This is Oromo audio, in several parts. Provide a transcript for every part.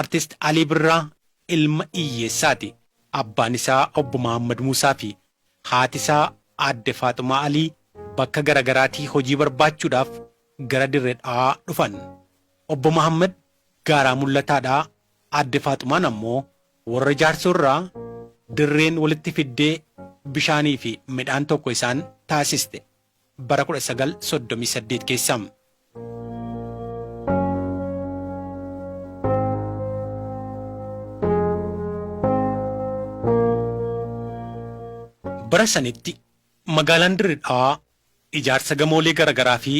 Artist Alii Birraa ilma hiyyeessaati. Abbaan isaa Obbo Mahaammad Muusaa fi haati isaa Aadde Faaxumaa Alii bakka garagaraatii hojii barbaachuudhaaf gara Dirre Dhawaa dhufan. Obbo Mahaammad Gaaraa Mul'ataadhaa, Aadde Faaxumaan ammoo warra Jaarsoo irraa Dirreen walitti fiddee bishaanii fi midhaan tokko isaan taasiste bara 1938 keessa. Bara sanitti magaalaan Dirre Dhawaa ijaarsa gamoolee garagaraa fi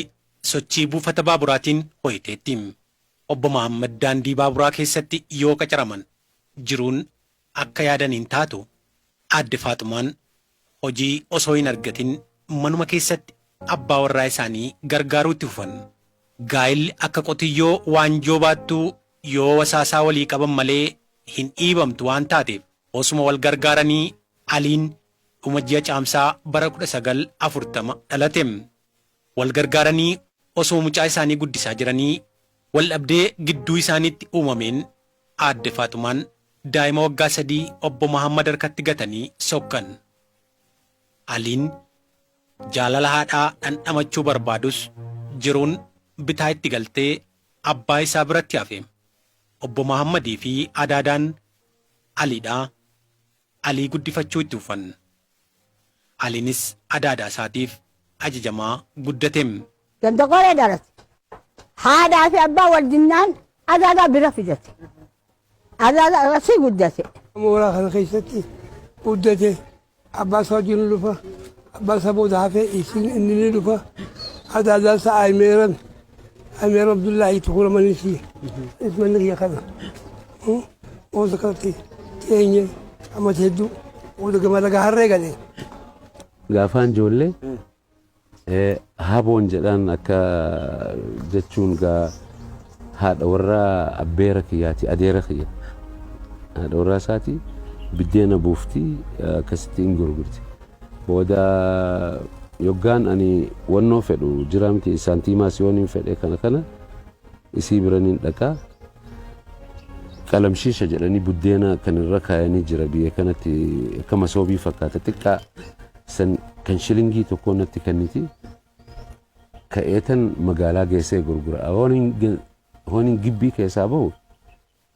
sochii buufata baaburaatiin ho'iteetti. Obbo Mahaammad daandii baaburaa keessatti yoo qacaraman jiruun akka yaadan hin taatu. Aadde Faaxumaan hojii osoo hin argatin manuma keessatti abbaa warraa isaanii gargaaruu itti fufan. Gaa'illi akka qotiyyoo waanjoo baattuu yoo wasaasaa walii qaban malee hin dhiibamtu waan taateef osuma wal gargaaranii Aliin dhuma ji'a Caamsaa bara 1940 dhalate. Wal gargaaranii osuma mucaa isaanii guddisaa jiranii wal dhabdee gidduu isaaniitti uumameen Aadde Faaxumaan daa'ima waggaa 3 Obbo Mahaammad harkatti gatanii sokkan. Aliin jaalala haadhaa dhandhamachuu barbaadus jiruun bitaa itti galtee abbaa isaa biratti hafe. Obbo Mahaammadii fi adaadaan Aliidhaa Alii guddifachuu itti fufan. Aliinis adaadaa isaatiif ajajamaa guddate. Ganda qoree dhalate. Haadhaa fi abbaa wal dinnaan adaadaa bira fidate. Adaadaa asii guddate. Mooraa kana keessatti guddate. Abbaa isaa wajjin ni dhufa. Abbaa isaa booda hafee isiin inni ni dhufa. Adaadaan isaa Ayimeeran. Ayimeeran Abdullaahi Tukuura manni isii. Manni kiyya kana. Booda kanatti teenye amata hedduu booda gama laga harree gale. Gaafaan ijoollee haboon jedhaan akka jechuun gaa haadha warraa abbeera kiyyaati adeera kiyya haadha warraa isaati biddeena buufti akkasitti hin gurgurti. Booda yoggaan ani wannoo fedhu jira miti saantiimaas yoon hin fedhe kana kana isii bira nin dhaqa. Qalamshiisha jedhanii buddeena kan irra kaayanii jira biyya kanatti akka masoobii fakkaata xiqqaa san kan shilingii tokkoo natti kenniti. Ka'eetan magaalaa geessee gurgura. Hooniin gibbii keessaa bahu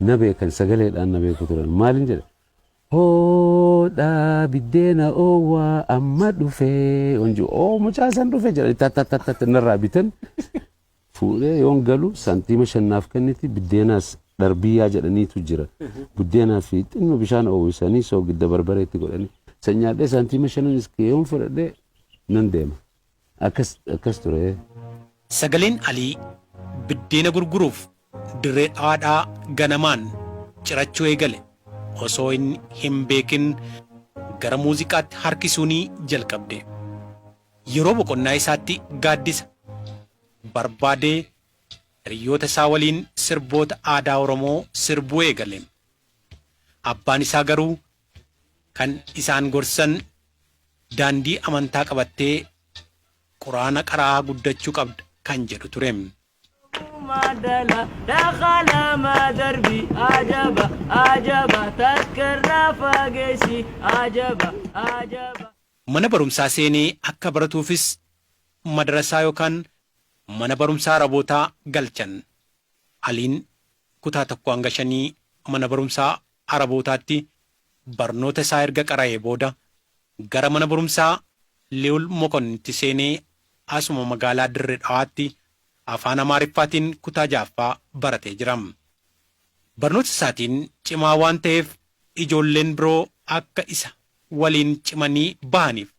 na beekan sagaleedhaan na beeku turan. Maalin jedha? Hoodhaa biddeena oowwaa amma dhufee. Onji oo mucaa san dhufe jedhanii tattattatta narraa bitan. Fuudhee yoon galu saantiima 5 naaf kenniti biddeenaas dharbiyyaa jedhaniitu jira. Buddeenaa fi xinnoo bishaan oowwisanii soogidda barbaree itti godhanii. San nyaadhee saantiima shananis yoon fudhadhe nan deema. Akkas akkas ture. Sagaleen Alii biddeena gurguruuf Dirree Dhawaadhaa ganamaan cirachuu eegale osoo inni hin beekin gara muuziqaatti harkisuunii jalqabde. Yeroo boqonnaa isaatti gaaddisa barbaadee hiriyoota isaa waliin sirboota aadaa Oromoo sirbuu eegale. Abbaan isaa garuu kan isaan gorsan daandii amantaa qabattee Qur'aana qara'aa guddachuu qabda kan jedhu ture. Mana barumsaa seenee akka baratuufis madarasaa yookaan mana barumsaa Arabootaa galchan. Aliin kutaa tokkoo hanga shanii mana barumsaa Arabootaatti barnoota isaa erga qara'ee booda gara mana barumsaa Li'ul Mokonnitti seenee asuma magaalaa Dirre Dhawaatti Afaan Amaariffaatiin kutaa 6ffaa baratee jira. Barnoota isaatiin cimaa waan ta'eef ijoolleen biroo akka isa waliin cimanii bahaniif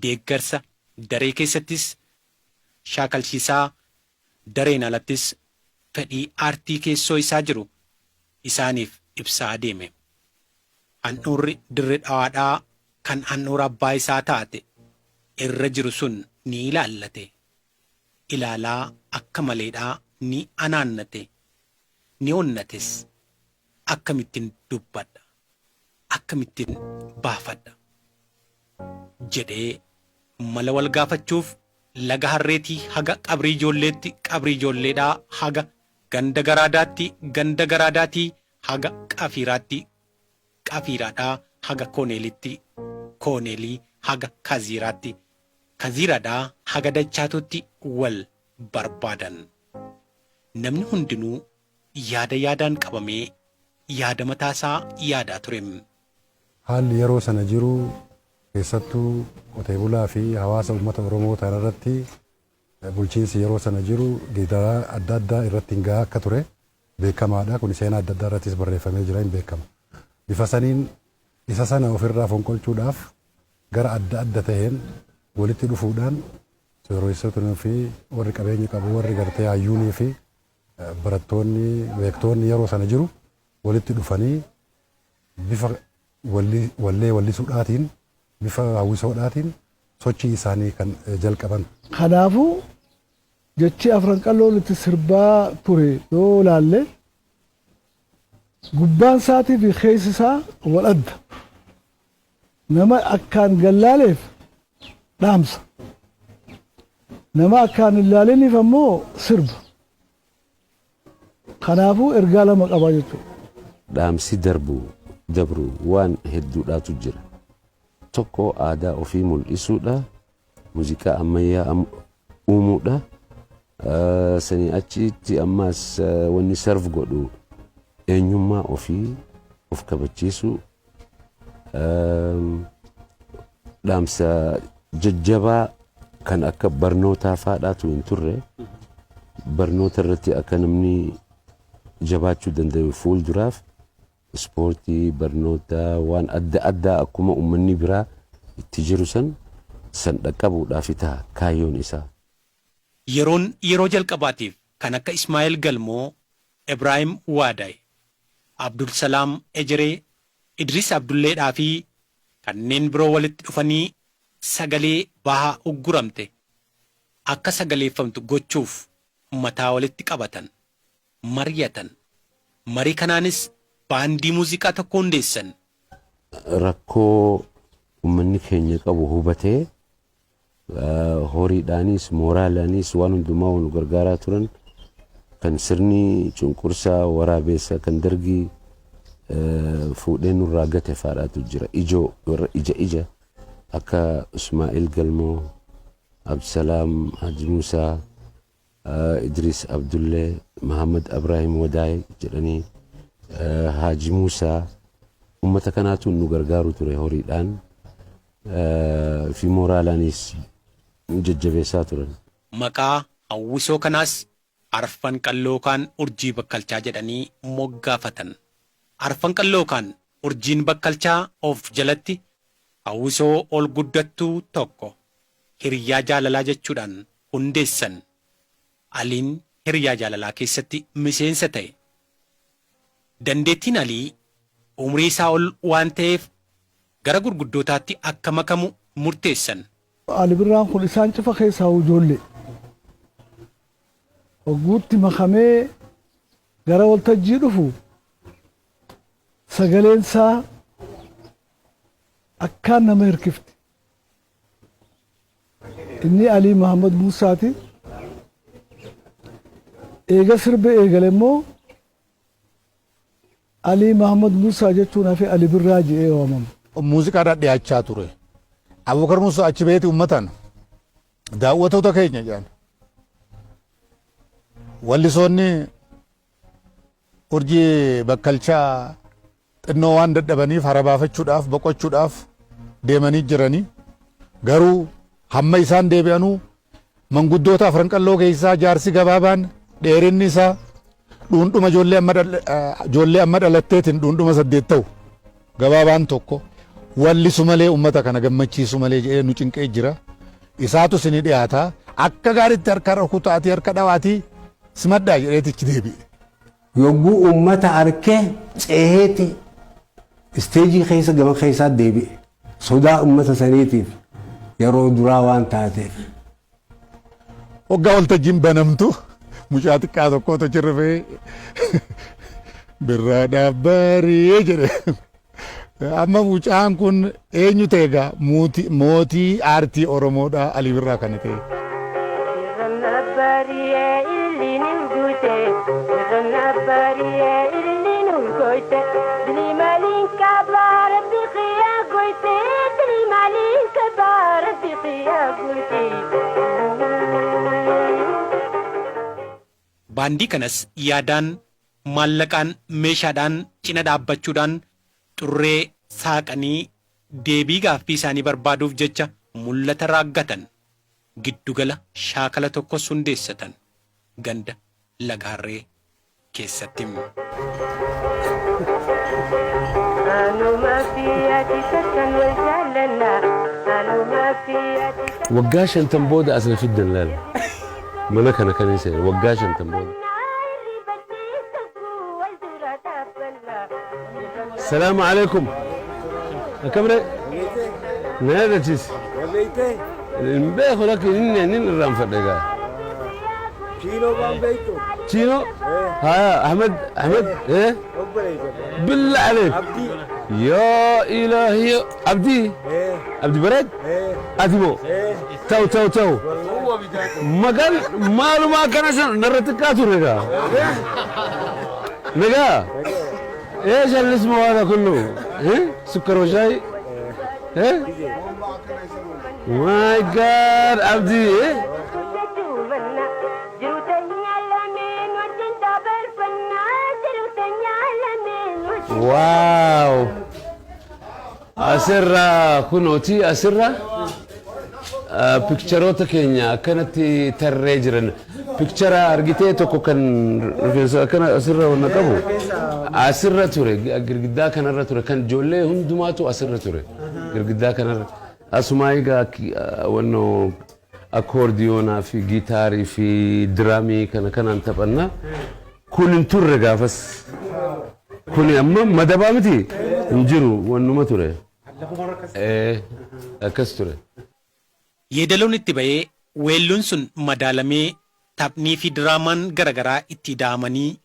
deeggarsa daree keessattis shaakalchiisaa dareen alattis fedhii aartii keessoo isaa jiru isaaniif ibsaa adeeme. Handhuurri Dirre Dhawaadhaa kan handhuura abbaa isaa taate irra jiru sun ni ilaallate. Ilaalaa akka maleedhaa ni anaannate, ni onnates. Akkamittin dubbadha? Akkamittin baafadha? jedhee mala wal gaafachuuf laga Harreetii haga Qabrii Ijoolleetti, Qabrii Ijoolleedhaa haga ganda Garaadaatti, ganda Garaadaatii haga Qafiiraatti, Qafiiraadhaa haga Kooneelitti, Kooneelii haga Kaziiraatti, Kaziiraadhaa haga Dachaatutti wal barbaadan. Namni hundinuu yaada yaadaan qabamee yaada mataasaa yaadaa ture. Haalli yeroo sana jiru keessattuu qotee bulaa fi hawaasa uummata Oromoo ta'an irratti bulchiinsi yeroo sana jiru gidaraa adda addaa irratti hin gahaa akka ture beekamaadha. Kun seenaa adda addaa irrattis barreeffamee jira hin beekama. Bifa saniin isa sana ofirraa fonqolchuudhaaf gara adda adda ta'een walitti dhufuudhaan sooressoonni fi warri qabeenya qabu warri gartee hayyuunii fi barattoonni beektoonni yeroo sana jiru walitti dhufanii bifa wallee wallisuudhaatiin bifa hawwisoodhaatiin sochii isaanii kan jalqaban. Kanaafuu jechi Afran Qalloon itti sirbaa ture yoo laalle, gubbaan isaatii fi keessi isaa wal adda. Nama akkaan gallaaleef dhaamsa. Nama akkaan hin laaliniif ammoo sirba. Kanaafuu ergaa lama qaba jechuudha. Dhaamsi darbu dabru waan hedduudhaatu jira. Tokko aadaa ofii mul'isuudha. Muuziqaa ammayyaa uumuudha. Sanii achitti ammaas wanni serve godhu eenyummaa ofii of kabachiisu, dhaamsa jajjabaa kan akka barnootaa faadhaatu hin turre. Barnoota irratti akka namni jabaachuu danda'u fuulduraaf ispoortii, barnoota, waan adda addaa akkuma uummanni biraa itti jiru san san dhaqqabuudhaaf ta'a kaayyoon isaa. Yeroon yeroo jalqabaatiif kan akka Ismaa'eel Galmoo, Ibraayim Waadaay, Abdul Salaam Ejeree, Idris Abdulleedhaa fi kanneen biroo walitti dhufanii sagalee bahaa ugguramte akka sagaleeffamtu gochuuf mataa walitti qabatan, mari'atan. Marii kanaanis baandii muuziqaa tokko hundeessan. Rakkoo uummanni keenya qabu hubatee horiidhaanis mooraalaanis waan hundumaa nu gargaaraa turan, kan sirni cunqursaa waraabeessa kan dargii fuudhee nurraa gate faadhaatu jira. Ijoo warra ija ija akka Ismaa'il Galmoo, Abdusalaam Haji Musaa, Idris Abdullee, Muhammad Abraahim Wadaay jedhanii, Haji Musaa, ummata kanaatu nu gargaaru ture, horiidhaan fi mooraalaanis jajjabeessaa turan. Maqaa hawwisoo kanaas Arfan Qalloo kaan Urjii Bakkalchaa jedhanii moggaafatan. Arfan Qalloo kaan Urjiin Bakkalchaa of jalatti hawwisoo ol guddattuu tokko Hiriyaa Jaalalaa jechuudhaan hundeessan. Aliin Hiriyaa Jaalalaa keessatti miseensa ta'e. Dandeettiin Alii umrii isaa ol waan ta'eef gara gurguddootaatti akka makamu murteessan. Ali Birraan kun isaan cufa keessaa ijoollee. Hogguutti makamee gara waltajjii dhufu sagaleen isaa akkaan nama hirkifti. Inni Alii Muhammad Muusaati. Eega sirba eegale immoo Alii Muhammad Muusaa jechuun hafe Ali Birraa jedhee waamama. Muuziqaadhaan dhiyaachaa ture. Abubakar Muusaa achi beeti ummatan daawwattoota keenya jedhan. Wallisoonni Urjii Bakkalchaa xinnoo waan dadhabaniif hara baafachuudhaaf boqochuudhaaf deemanii jiranii, garuu hamma isaan deebi'anuu manguddoota Afran Qalloo keessaa jaarsi gabaabaan dheerinni isaa dhuundhuma ijoollee amma dhalatteetiin dhuundhuma 8 ta'u gabaabaan tokko wallisu malee ummata kana gammachiisu malee jedhee nu cinqee jira. Isaatu isinii dhiyaataa, akka gaariitti harka rukutaatii harka dhawaatii simadhaa jedheetichi deebi'e. Yogguu uummata arkee ceheeti isteejii keessa gama keessaa deebi'e. Sodaa uummata saniitiif yeroo duraa waan taateef. Hoggaa waltajjiin banamtu mucaa xiqqaa tokkotu achi rifee "Birraadhaaf barii" jedhe. Amma mucaan kun eenyu ta'e egaa? Mootii aartii Oromoodha Alii Birraa kana ta'e. Goyte dilii maaliin qabaa rabbi qiyyaa goyte dilii maaliin qabaa rabbi qiyyaa goyte. Baandii kanas yaadaan, maallaqaan, meeshaadhaan cina dhaabbachuudhaan xurree saaqanii deebii gaaffii isaanii barbaaduuf jecha mul'ata raaggatan. Giddugala shaakala tokkos hundeessatan ganda Lagaarree keessatti. Anuma fi ati takkan wal jaallanna anuma fi ati Waggaa 50 booda as na fiddan laala. Mana kana kan hin seene waggaa 50 booda. Salaamu alaikum. Akkam ree? Na yaadachiisi. Hin beeku lakki inni inni irraanfadhe egaa. Chiinoo waan beektu? Chiinoo? Haya, Ahmed, Ahmed, eh? Billah aleek. Abdii. Yaa ilaahi, Abdii? Abdi Bareed? Ati moo? Ta'u, ta'u, ta'u. Maqaan maalumaa akkana san narra xiqqaa ture egaa. Nagaa? ايش اللي اسمه هذا كله؟ إيه؟ سكر وشاي؟ ايه؟ my God Abdii eh? Wow! Asirra kunooti asirra pictureoota keenya akkanatti tarree jiran. Picture argitee tokko kan rifeensa akkana asirra wanna qabu asirra ture, girgiddaa kanarra ture, kan ijoollee hundumaatu asirra ture girgiddaa kanarra. Asumaa egaa wannoo akkoordiyoonaa fi gitaarii fi diraamii kana kanaan taphanna. Kun hin turre gaafas. Kuni amma madabaa miti hin jiru, wannuma ture. Akkas ture. Yeedaloon itti ba'ee, weelluun sun madaalamee, taphnii fi diraamaan garaagaraa itti da'amanii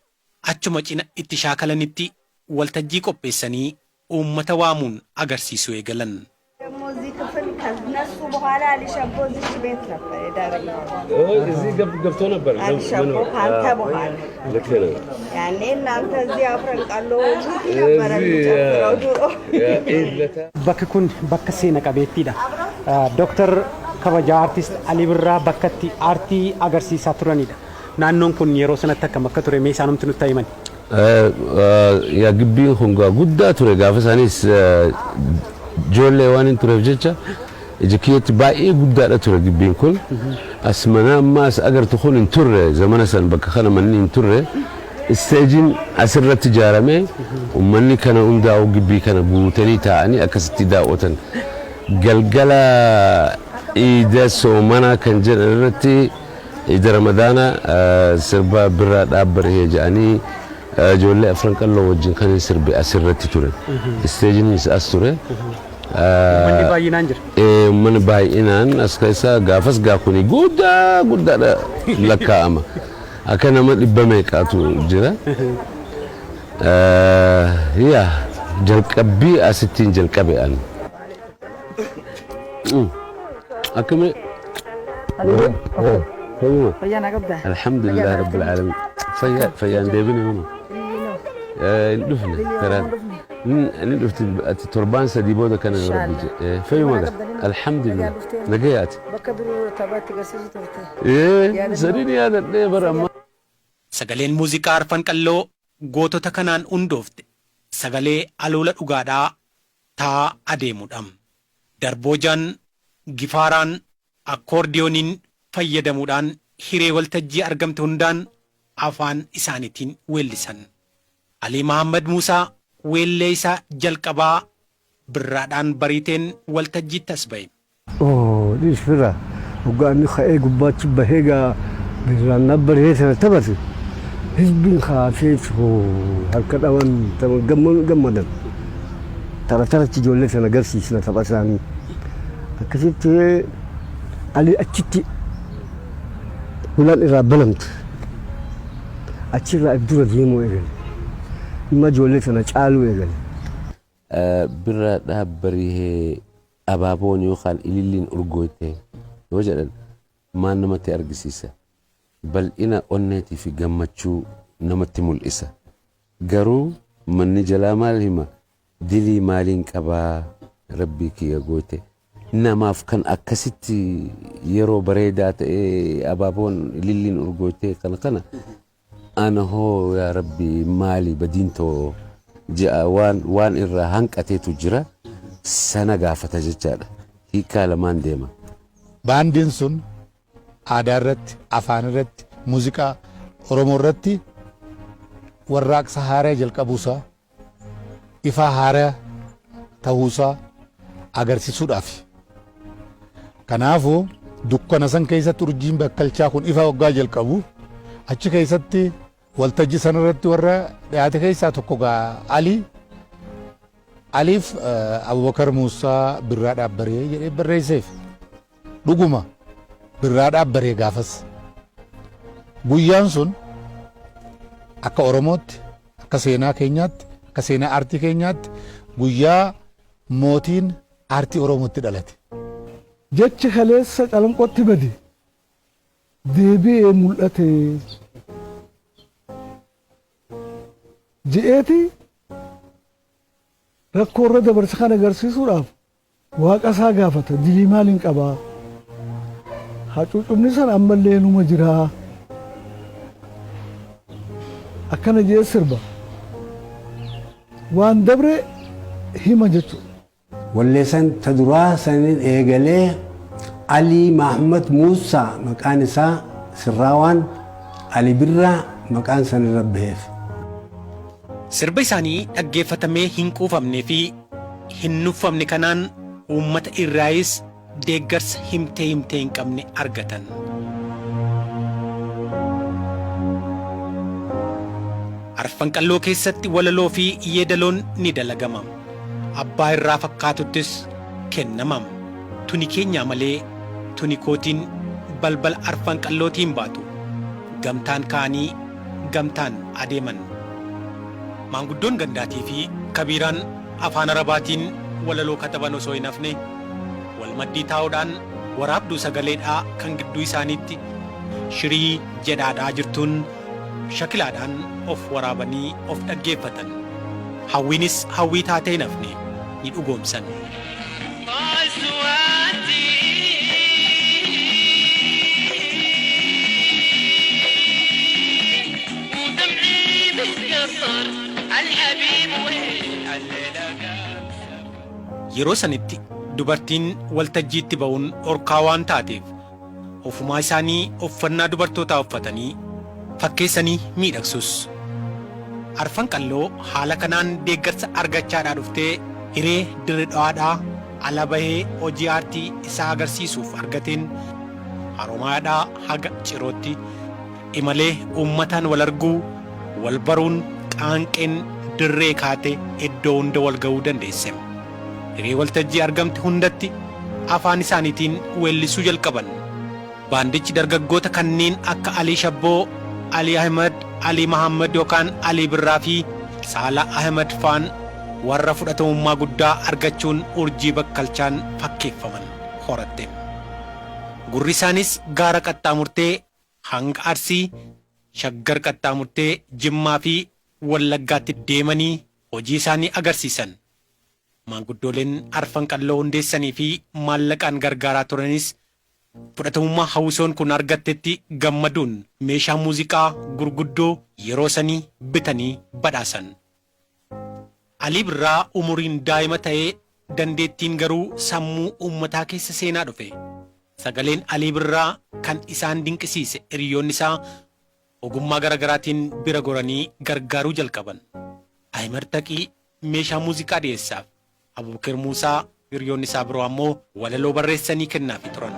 achuma cina itti shaakalanitti waltajjii qopheessanii uummata waamuun agarsiisuu eegalan. ደግሞ እዚህ ክፍል ከነሱ በኋላ አሊ ሸቦ እዚች ቤት ነበር የዳረኝ። እዚህ ገብቶ ነበር። አሊ ሸቦ ከአንተ በኋላ። ልክ ነው። ያኔ እናንተ እዚህ አፍረን ቃሎ ነበረ የሚጨፍረው ድሮ። Bakki kun bakka seena qabeettiidha. Dooktar kabajaa artist Alii Birraa bakka itti aartii agarsiisaa turanidha. Naannoon kun yeroo sanatti akkam akka ture mee isaanumti nutti himan. Yaa, gibbiin kun gaa guddaa ture gaafa isaanis ijoollee waan hin tureef jecha ija kiyyatti baay'ee guddaadha ture gibbiin kun. As mana amma as agartu kun hin turre zamana san, bakka kana manni hin turre. Istageiin asirratti ijaarame, uummanni kana hundaa'u gibbii kana guutanii taa'anii akkasitti daawwatan. Galgala iida soomanaa kan jedhan irratti, iida Ramadaana, sirba Birraa Dhaabbaree jedhanii ijoollee Afran Qalloo wajjin kan hin sirbe asirratti ture. Istageiinis as ture. Uummanni baay'inaan jira. Uummanni baay'inaan as keessa gaafas gaa kuni guddaa guddaadha lakkaa'ama. Akka nama dhibba meeqaatu jira. Yaa, jalqabbii asittiin jalqabe ani. Akkami? Fayyuma? Fayyaa naa qabdaa? Alhamdulillah rabbil alamin. Fayyaa fayyaan deebine homa. Hin dhufne karaan. Ni dhufti ati torbaan 3 booda kana yoo rabbi jedhe. Fayyuma gaa? Alhamdulillah. Nagayaati. Bakka duruu taphaatti agarsiisu turte. Sadiin yaadadhee bara ammaa. Sagaleen muuziqaa Arfan Qalloo gootota kanaan hundoofte sagalee aloola dhugaadhaa taa adeemudha. Darboojaan, gifaaraan, akkoordiyooniin fayyadamuudhaan hiree waltajjii argamte hundaan afaan isaaniitiin weellisan. Alii Mahammad Muusaa weellee isaa jalqabaa Birraadhaan Bariiteen waltajjiitti as ba'e. Oo, dhiis fira hoggaa inni ka'ee gubbaatti bahee gaa birraan baree sana taphate, hizbiin kaasee harka dhawan gammadan. Tara taratti ijoollee sana agarsiisna tapha isaanii. Akkasitti Ali achitti hulaan irraa banamte. Achirraa if dura deemuu eegale. Dhimma ijoollee sana caaluu eegale. Birraa Dhaabbarihee abaaboon yookaan ililliin urgooyte yoo jedhan maal namatti argisiisa? Bal'ina onneetii fi gammachuu namatti mul'isa. Garuu Manni jalaa maal hima? Dilii maaliin qabaa rabbii kiyya goote. Namaaf kan akkasitti yeroo bareedaa ta'ee abaaboon ililliin urgootee kana kana ana hoo yaa rabbi maali badiin too je'a waan waan irraa hanqateetu jira sana gaafata jechaadha. Hiikaa lamaan deema. Baandiin sun aadaa irratti, afaan irratti, muuziqaa Oromoo irratti warraaqsa haaraa jalqabuusaa, ifaa haaraa ta'uusaa agarsiisuudhaaf. Kanaafuu dukkana san keessatti urjiin bakkalchaa kun ifa waggaa jalqabu achi keessatti waltajjii sanarratti warra dhiyaate keessaa tokko gaa Alii Aliif Abubakar Muusaa Birraa Dhaabbaree jedhee barreesseef. Dhuguma Birraa Dhaabbaree gaafas. Guyyaan sun akka Oromootti, akka seenaa keenyaatti, akka seenaa aartii keenyaatti guyyaa mootiin aartii Oromootti dhalate. Jechi kaleessa Calanqootti bade deebi'ee mul'ate je'eeti rakkoo irra dabarse kan agarsiisuudhaaf waaqa isaa gaafata dilii maaliin qabaa hacuucumni san ammallee numa jiraa akkana je'ee sirba waan dabre hima jechuudha. Walleessan ta duraa saniin eegalee Alii Mahammad Muusaa maqaan isaa sirraawaan Ali Birraa maqaan san irra baheef. Sirba isaanii dhaggeeffatamee hin quufamnee fi hin nuffamne kanaan uummata irraayis deeggarsa himtee himtee hin qabne argatan. Arfan Qalloo keessatti walaloo fi yeedaloon ni dalagama. Abbaa irraa fakkaatuttis kennama. Tuni keenyaa malee tuni kootiin balbala Arfan Qallootiin baatu. Gamtaan ka'anii gamtaan adeeman. Maanguddoon gandaatii fi kabiiraan afaan Arabaatiin walaloo kataban osoo hin hafne wal maddii taa'uudhaan waraabduu sagaleedhaa kan gidduu isaaniitti shirii jedhaadhaa jirtuun shakilaadhaan of waraabanii of dhaggeeffatan. Hawwiinis hawwii taatee hin hafne ni dhugoomsan. Yeroo sanitti dubartiin waltajjiitti ba'uun dhorkaa waan taateef ofumaa isaanii uffannaa dubartootaa uffatanii fakkeessanii miidhagsus. Arfan Qalloo haala kanaan deeggarsa argachaadhaa dhuftee hiree Dirre Dhawaadhaa ala bahee hojii aartii isaa agarsiisuuf argateen Haromayaadhaa haga Cirootti imalee uummataan wal arguu, wal baruun qaanqeen dirree kaate iddoo hunda wal ga'uu dandeesse. Hiree waltajjii argamte hundatti afaan isaaniitiin weellisuu jalqaban. Baandichi dargaggoota kanneen akka Alii Shabboo, Alii Ahimad, Alii Mahaammad yookaan Alii Birraa fi Saalaa Ahimad faan warra fudhatamummaa guddaa argachuun urjii bakkalchaan fakkeeffaman horatte. Gurri isaanis gaara qaxxaamurtee hanga Arsii, Shaggar qaxxaamurtee Jimmaa fi Wallaggaatti deemanii hojii isaanii agarsiisan. Maanguddooleen Arfan Qalloo hundeessanii fi maallaqaan gargaaraa turanis fudhatamummaa hawwisoon kun argattetti gammaduun meeshaa muuziqaa gurguddoo yeroo sanii bitanii badhaasan. Alii Birraa umuriin daa'ima ta'ee dandeettiin garuu sammuu uummataa keessa seenaa dhufe. Sagaleen Alii Birraa kan isaan dinqisiise hiriyoonni isaa ogummaa garagaraatiin bira goranii gargaaruu jalqaban. Ahimad Taqii meeshaa muuziqaa dhiyeessaaf. Abubakir Muusaa hiriyoonni isaa biroo ammoo walaloo barreessanii kennaafii turan.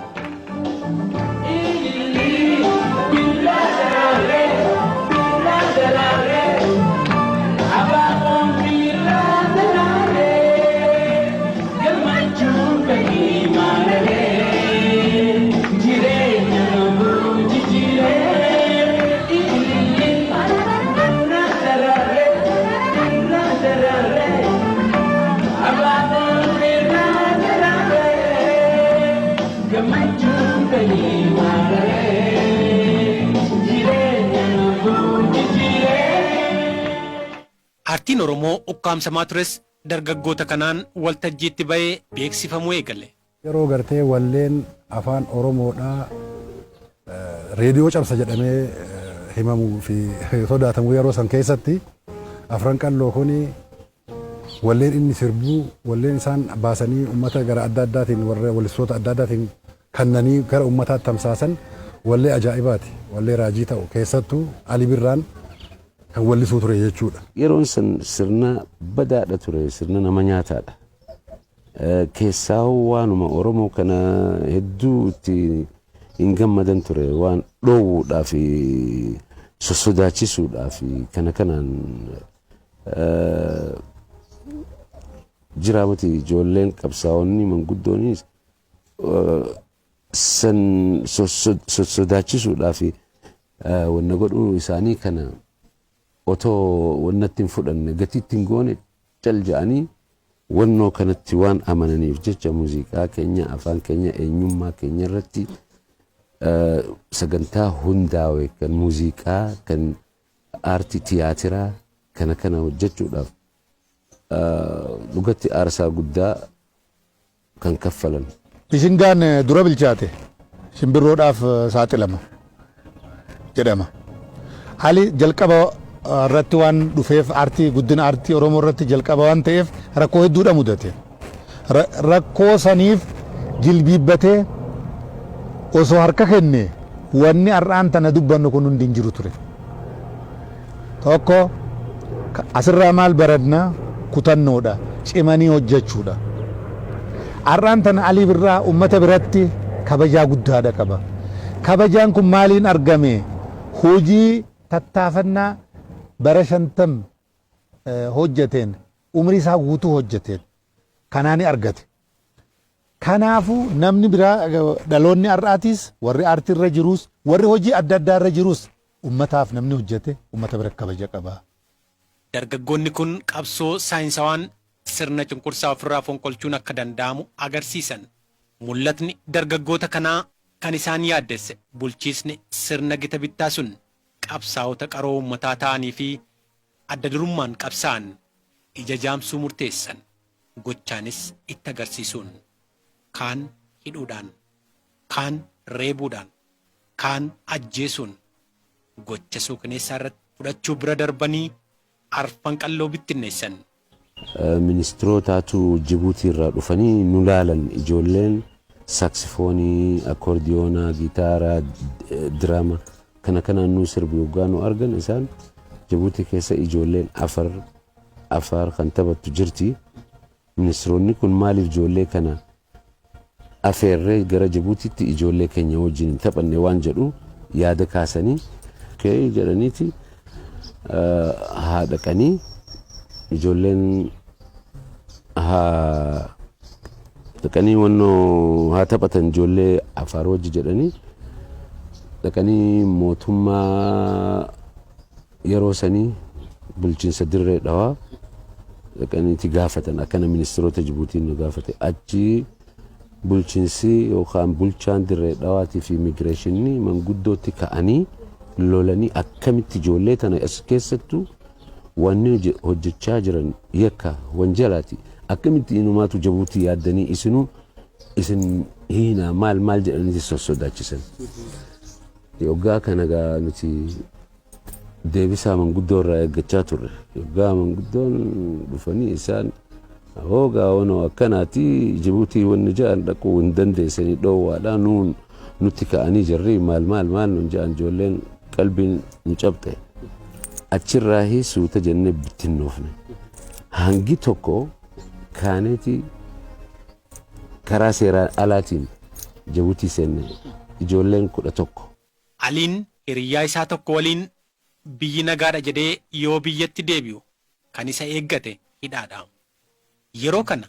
Aartiin Oromoo ukkaamsamaa tures dargaggoota kanaan waltajjiitti ba'ee beeksifamuu eegale. Yeroo gartee walleen afaan Oromoodhaa reediyoo cabsa jedhamee himamuu fi sodaatamu yeroo san keessatti Afran Qalloo kuni walleen inni sirbuu, walleen isaan baasanii uummata gara adda addaatiin, warra wallistoota adda addaatiin kannanii gara uummataatti tamsaasan wallee ajaa'ibaati. Wallee raajii ta'u keessattuu Ali Birraan kan wallisuu ture jechuudha. Yeroon san sirna badaadha ture, sirna nama nyaataadha. Keessaahuu waanuma Oromoo kana hedduu itti hin gammadan ture, waan dhoowwuudhaa fi sossodaachisuudhaa fi kana kanaan jira miti. Ijoolleen qabsaa'onni manguddoonis san sossodaachisuudhaa fi wanna godhuu isaanii kana otoo wannatti hin fudhanne, gatiitti hin goone, cal ja'anii wannoo kanatti waan amananiif jecha muuziqaa keenya, afaan keenya, eenyummaa keenya irratti sagantaa hundaawe kan muuziqaa, kan aartii tiyaatiraa kana kana hojjechuudhaaf dhugatti aarsaa guddaa kan kaffalan. Mishingaan dura bilchaate simbirroodhaaf saaxilama jedhama. Ali jalqaba irratti waan dhufeef, aartii, guddina aartii Oromoo irratti jalqaba waan ta'eef, rakkoo hedduudha mudate. Rakkoo saniif jilbiibbatee osoo harka kenne wanni har'aan tana dubbannu kun hundi hin jiru ture. Tokko asirraa maal baranna? Kutannoodha, cimanii hojjechuudha. Har'aan tana Alii Birraa uummata biratti kabajaa guddaadha qaba. Kabajaan kun maaliin argame? Hojii tattaafannaa bara 50 hojjeteen, umrii isaa guutuu hojjeteen kanaani argate. Kanaafuu namni biraa, dhaloonni har'aatis, warri aartii irra jirus, warri hojii adda addaa irra jirus, ummataaf namni hojjete ummata bira kabaja qaba. Dargaggoonni kun qabsoo saayinsawaan sirna cunqursaa ofirraa fonqolchuun akka danda'amu agarsiisan. Mul'atni dargaggoota kanaa kan isaan yaaddesse bulchiisni sirna gita bittaa sun qabsaa'ota qaroo uummataa ta'anii fi adda durummaan qabsaa'an ija jaamsuu murteessan. Gochaanis itti agarsiisuun, kaan hidhuudhaan, kaan reebuudhaan, kaan ajjeesuun gocha suukaneessaa irratti fudhachuu bira darbanii Arfan Qalloo bittinneessan. Ministirootaatu Jibuutii irraa dhufanii nu laalan. Ijoolleen saaksifoonii, akoordiyoonaa, gitaaraa, diraama kana kanaan nu sirbu yoggaa nu argan, isaan Jibuutii keessa ijoolleen Afaar kan taphattu jirti. Ministiroonni kun maaliif ijoollee kana afeerree gara Jibuutiitti ijoollee keenya wajjin hin taphanne waan jedhu yaada kaasanii, kee jedhaniiti haa dhaqanii, ijoolleen haa dhaqanii wannoo haa taphatan ijoollee Afaar wajji jedhanii, dhaqanii mootummaa yeroo sanii, bulchiinsa Dirree Dhawaa dhaqaniiti gaafatan. Akkana ministiroota Jibuutiin nu gaafate. Achi bulchiinsi yookaan bulchaan Dirree Dhawaatii fi immigireeshinii manguddootti ka'anii lolanii, akkamitti ijoollee tana as keessattuu wanni hojjechaa jiran yakka wanjalaati, akkamitti inumaatu Jibuutii yaaddanii, isinuu isin hiinaa, maal maal jedhaniiti sossodaachisan. Yoggaa kana gaa nuti deebisaa manguddoo irraa eeggachaa turre. Yoggaa manguddoon dhufanii isaan hoogaa wanoo akkanaati, Jibuutii wanni ja'an dhaquu hin dandeessanii, dhoowwaadha, nuun nutti ka'anii jirri, maal maal maal nun ja'an, ijoolleen qalbiin nu cabxe. Achirraahi suuta jennee bittinnoofne. Hangi tokko kaaneeti karaa seeraan alaatiin Jibuutii seenne, ijoolleen 11. Aliin hiriyyaa isaa tokko waliin biyyi nagaadha jedhee yoo biyyatti deebi'u kan isa eeggate hidhaadha. Yeroo kana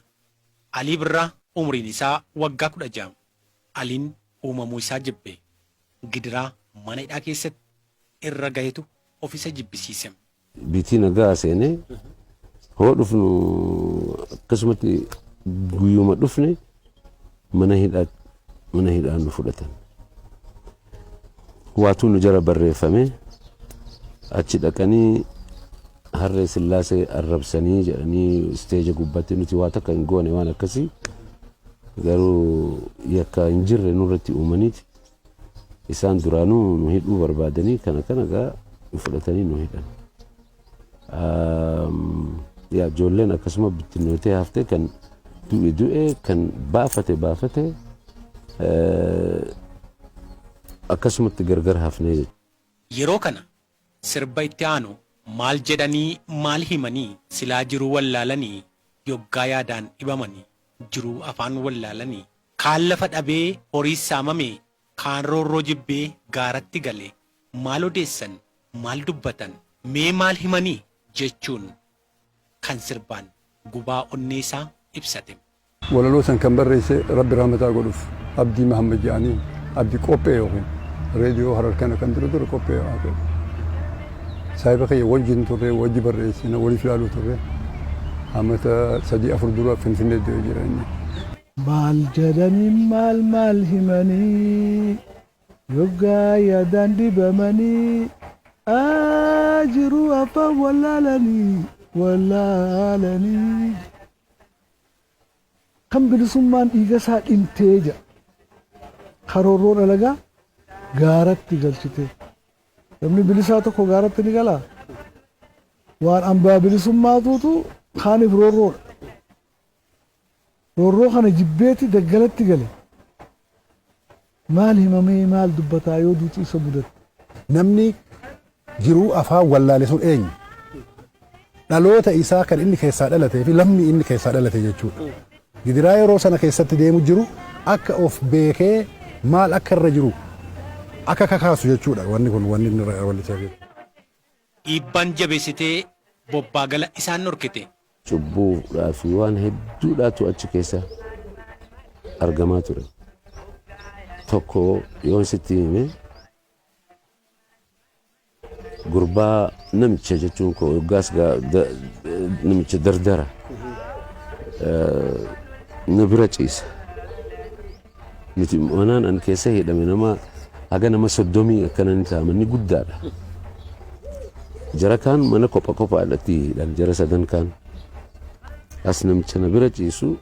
Alii Birraa umriin isaa waggaa 16. Aliin uumamuu isaa jibbe. Gidiraa mana hidhaa keessatti irra gahetu of isa jibbisiise. Biitii nagaa seenee hoo dhufnu akkasumatti guyyuma dhufne mana hidhaa nu fudhatan. Waatuu nu jala barreeffame. Achi dhaqanii Harree Sillaasee arrabsanii jedhanii isteeja gubbatti nuti waa takka hin goone waan akkasii garuu yakka hin jirre nurratti uumaniiti isaan duraanuu nu hidhuu barbaadanii kana kana gaa fudhatanii nu hidhan. Yaa ijoolleen akkasuma bittinnootee haftee kan du'e du'e kan baafate baafate akkasumatti gargar hafnee jechuudha. Yeroo kana sirba itti aanu maal jedhanii maal himanii silaa jiruu wallaalanii yoggaa yaadaan dhibamanii jiruu afaan wallaalanii kaan lafa dhabee horii saamame kaan roorroo jibbee gaaratti gale maal odeessan maal dubbatan mee maal himanii jechuun kan sirbaan gubaa onnee isaa ibsate. Walaloo san kan barreesse Rabbi rahmataa godhuuf Abdii Mahammad jedhaniin Abdii Qophee yookiin reediyoo Harar kana kan dura dura qophee haa saahiba kiyya wajjin turre wajji barreessina waliif ilaaluu turre amata 3 4 dura Finfinnee du'ee jira inni. Maal jedhanii maal maal himanii yoggaa yaadaan dhibamanii aa jiruu afaan wallaalanii wallaalanii. Kan bilisummaan dhiiga isaa dhimtee jedha. Karoorroon alagaa gaaratti galchite. Namni bilisaa tokko gaaratti ni galaa? Waan ambaa bilisummaatuutu kaaniif roorroodha. Roorroo kana jibbeeti daggalatti gale. Maal himamee maal dubbataa yoo duuti isa mudatte. Namni jiruu afaan wallaale sun eenyu? Dhaloota isaa kan inni keessaa dhalatee fi lammii inni keessaa dhalate jechuudha. Gidiraa yeroo sana keessatti deemu jiru akka of beekee maal akka irra jiru akka kakaasu jechuudha wanni kun wanni inni wallisaa jiru. Dhiibbaan jabeessitee bobbaa gala isaan dhorkite. Cubbuudhaa fi waan hedduudhaatu achi keessa argamaa ture. Tokko yoon sitti hime gurbaa namicha jechuun koo yoggaas namicha dardara na bira ciisa. Nuti manaan an keessa hidhame nama haga nama 30 akkana ni ta'a manni guddaadha. Jara kaan mana kopha kophaadhatti hidhan jara sadan kaan. As namicha na bira ciisu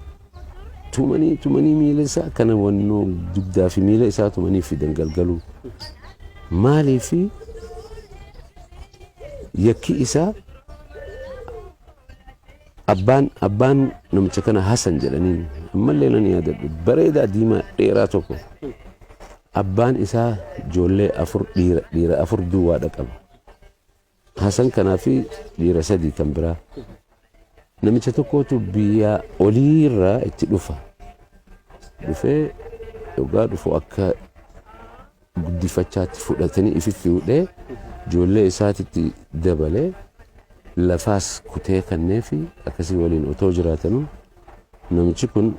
tumanii tumanii miila isaa akkana wannoo dugdaa fi miila isaa tumanii fidan galgaluu. Maaliifi yakki isaa abbaan abbaan namicha kana Hasan jedhaniin ammallee nan yaadadhu bareedaa diimaa dheeraa tokko abbaan isaa ijoollee afur dhiira dhiira afur duwwaadha qaba. Hasan kanaa fi dhiira sadii kan biraa. Namicha tokkotu biyya oliirraa itti dhufa. Dhufee yoggaa dhufu akka guddifachaatti fudhatanii ifi fuudhee ijoollee isaatitti dabalee lafaas kutee kanneefi akkasii waliin otoo jiraatanuu namichi kun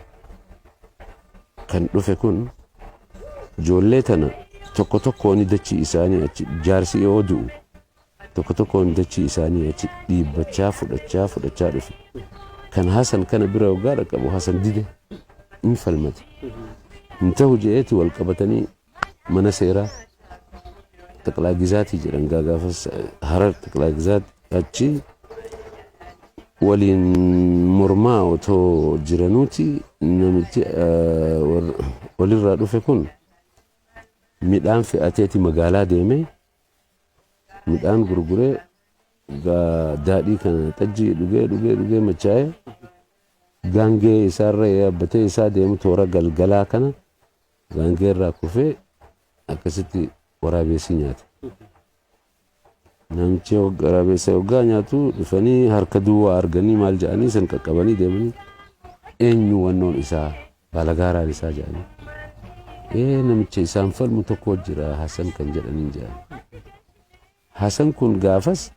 kan dhufe kun ijoollee tana tokko tokkoon dachii isaanii achi jaarsi yoo du'u tokko tokkoon dachii isaanii achi dhiibbachaa fudhachaa fudhachaa dhufe. Kan Hasan kana bira waggaa dhaqqabu Hasan dide in falmate. Hin ta'u je'eeti wal qabatanii mana seeraa xaqlaa gizaatii jedhan gaa gaafas Harar xaqlaa gizaat achi waliin mormaa otoo jiranuuti namichi walirraa dhufe kun midhaan fe'ateeti magaalaa deemee midhaan gurguree gaa daadhii kana xajjii dhugee dhugee dhugee machaa'ee gaangee isaarra yaabbatee isaa deemu toora galgalaa kana gaangee irraa kufee akkasitti waraabessi nyaate. Namichi waraabessa hoggaa nyaatu dhufanii harka duwwaa arganii maal jedhanii san qaqqabanii deemanii eenyu wannoon isaa baalagaaraan isaa jedhanii. Ee namicha isaan falmu tokko jira Hasan kan jedhaniin jedhan. Hasan kun gaafas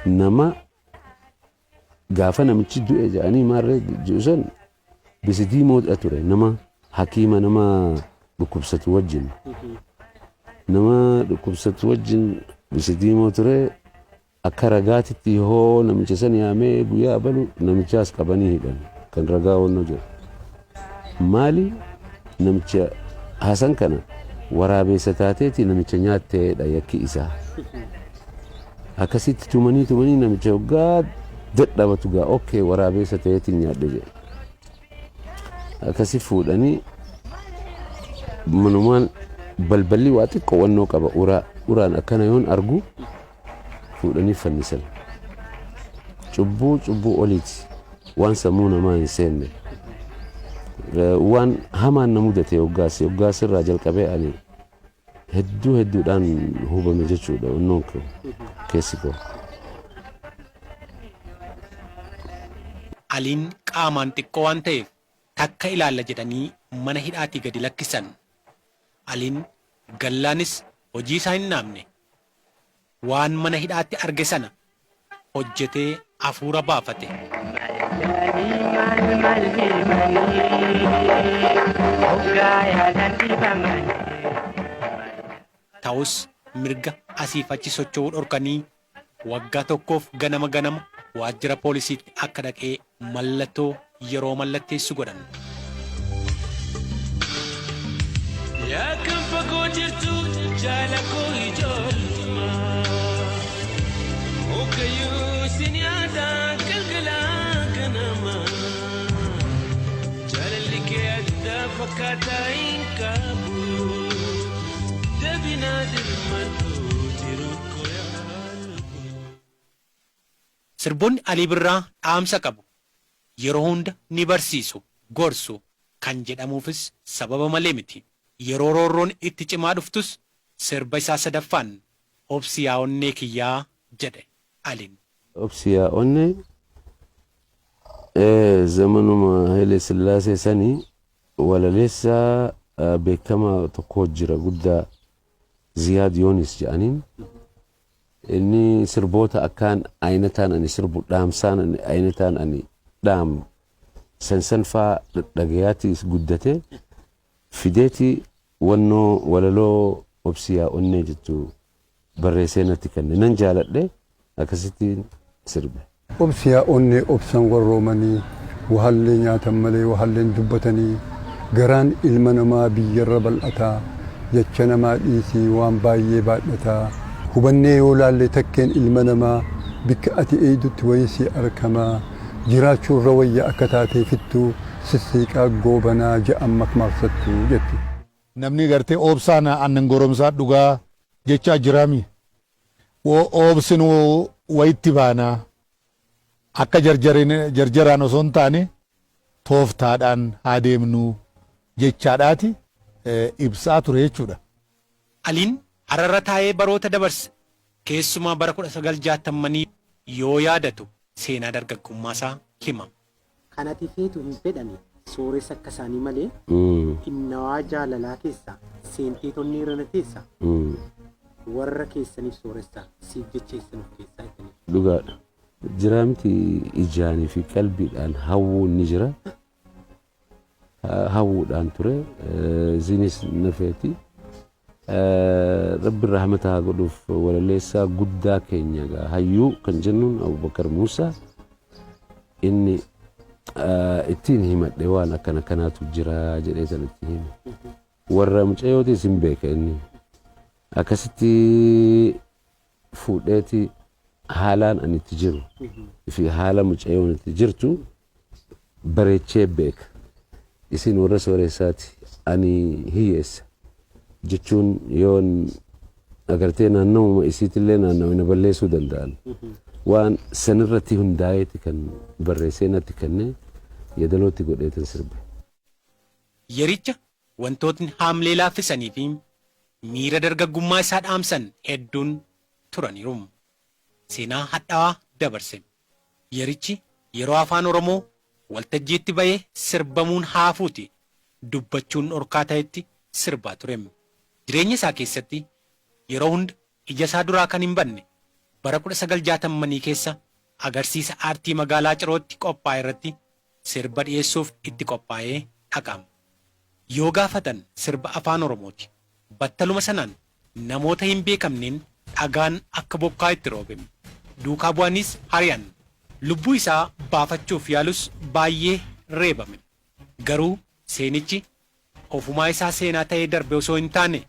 nama gaafa namichi du'e jedhanii maarree ji'u san bisidiimoodha ture nama hakiima nama dhukkubsatu wajjin. Nama dhukkubsatu wajjin bisidiimoo ture akka ragaatitti hoo namicha san yaamee guyyaa abalu namichaas qabanii hidhan kan ragaa wannoo jedhu. Maali namicha Hasan kana waraabeessa taateeti namicha nyaatteedha yakki isaa. Akkasitti tumanii tumanii namicha hoggaa dadhabatu gaa okkee waraabeessa ta'eetiin nyaadhe jedhe. Akkasi fuudhanii manumaan balballi waa xiqqoo wannoo qaba uraa uraan akkana yoon argu fuudhanii fannisan. Cubbuu cubbuu oliiti waan sammuu namaa hin seenne. Waan hamaan na mudate hoggaas hoggaas irraa jalqabee ani hedduu hedduudhaan hubame jechuudha onnoon koo keessi koo. Aliin qaamaan xiqqoo waan ta'eef takka ilaalla jedhanii mana hidhaatii gadi lakkisan. Aliin gallaanis hojii isaa hin dhaabne. Waan mana hidhaatti arge sana hojjetee hafuura baafate. Ta'us mirga asiif achi socho'uu dhorkanii waggaa tokkoof ganama ganama waajjira poolisiitti akka dhaqee mallattoo yeroo mallatteessu godhan. Yaa kan fagoo jirtu jaala koo ijoollummaa. Mukayyuu sin yaada galgala ganama. Jaalalli kee adda fakkaataa hin qabu. Dabinaa dirmadhu jiru koo yaa. Sirboonni Alii Birraa dhaamsa qabu. Yeroo hunda ni barsiisu, gorsu kan jedhamuufis sababa malee miti. Yeroo roorroon itti cimaa dhuftus sirba isaa sadaffaan obsi yaa onnee kiyyaa jedhe Aliin. Obsi yaa onnee zamanuma Haile Sillaasee sanii walaleessaa beekamaa tokko jira guddaa Ziyaad Yoonis jedhaniin. Inni sirboota akkaan ayinataan ani sirbu dhaamsaan ani ayinataan ani dhaamu san san faa dhagayaati guddate fideeti wannoo walaloo obsi yaa onnee jettu barreessee natti kenne nan jaaladhe akkasittiin sirbe. Obsi yaa onnee obsan warroomanii wahallee nyaatan malee wahalleen dubbatanii garaan ilma namaa biyyarra bal'ataa jecha namaa dhiisii waan baay'ee baadhataa hubannee yoo laalle takkeen ilma namaa bikka ati eeydutti wayii arkamaa jiraachuurra wayya akka taatee fittuu sissiiqaa goobanaa je'an makmaaksattuu jetti. Namni gartee obsaan aannan goromsaa dhugaa jechaa jiraami. Obsinuu wayitti baanaa akka jarjaraan osoo hin taane tooftaadhaan haa deemnu jechaadhaati ibsaa ture jechuudha. Aliin Hararra taa'ee baroota dabarse keessumaa bara 1960 yoo yaadatu seenaa dargaggummaa isaa hima. Kan ati feetu hin fedhani sooressa akka isaanii malee innawaa jaalalaa keessa seentee tonnee irra na teessa warra keessaniif sooressa siif jecha eessan of keessaa jettanii. Dhugaadha. Jiraa miti ijaanii fi qalbiidhaan hawwuun ni jira. Hawwuudhaan ture. Isinis na feeti. Rabbi rahmata haa godhuuf walaleessaa guddaa keenya egaa hayyuu kan jennuun Abubakar Muusaa inni ittiin himadhe waan akkana kanaatu jira jedhee san itti hime. Warra mucayyootis hin beeka inni. Akkasitti fuudheeti haalaan ani itti jiru fi haala mucayyoon itti jirtu bareechee beeka. Isin warra sooressaati ani hiyyeessa jechuun yoon agartee naannawuma isiitillee naannawa na balleessuu danda'an. Waan sanirratti hundaa'eeti kan barreessee natti kennee yeedalootti godheetan sirbe. Yericha wantootni haamlee laaffisanii fi miira dargaggummaa isaa dhaamsan hedduun turaniiru. Seenaa hadhaawaa dabarse. Yerichi yeroo afaan Oromoo waltajjiitti bahee sirbamuun haafuuti dubbachuun dhorkaa ta'etti sirbaa ture. Jireenya isaa keessatti yeroo hunda ija isaa duraa kan hin banne bara 1960 keessa agarsiisa aartii magaalaa Cirootti qophaa'e irratti sirba dhiyeessuuf itti qophaa'ee dhaqama. Yoo gaafatan sirba afaan Oromooti. Battaluma sanaan namoota hin beekamneen dhagaan akka bokkaa itti roobe. Duukaa bu'anis hari'an. Lubbuu isaa baafachuuf yaalus baay'ee reebame. Garuu seenichi ofumaa isaa seenaa ta'ee darbe osoo hin taane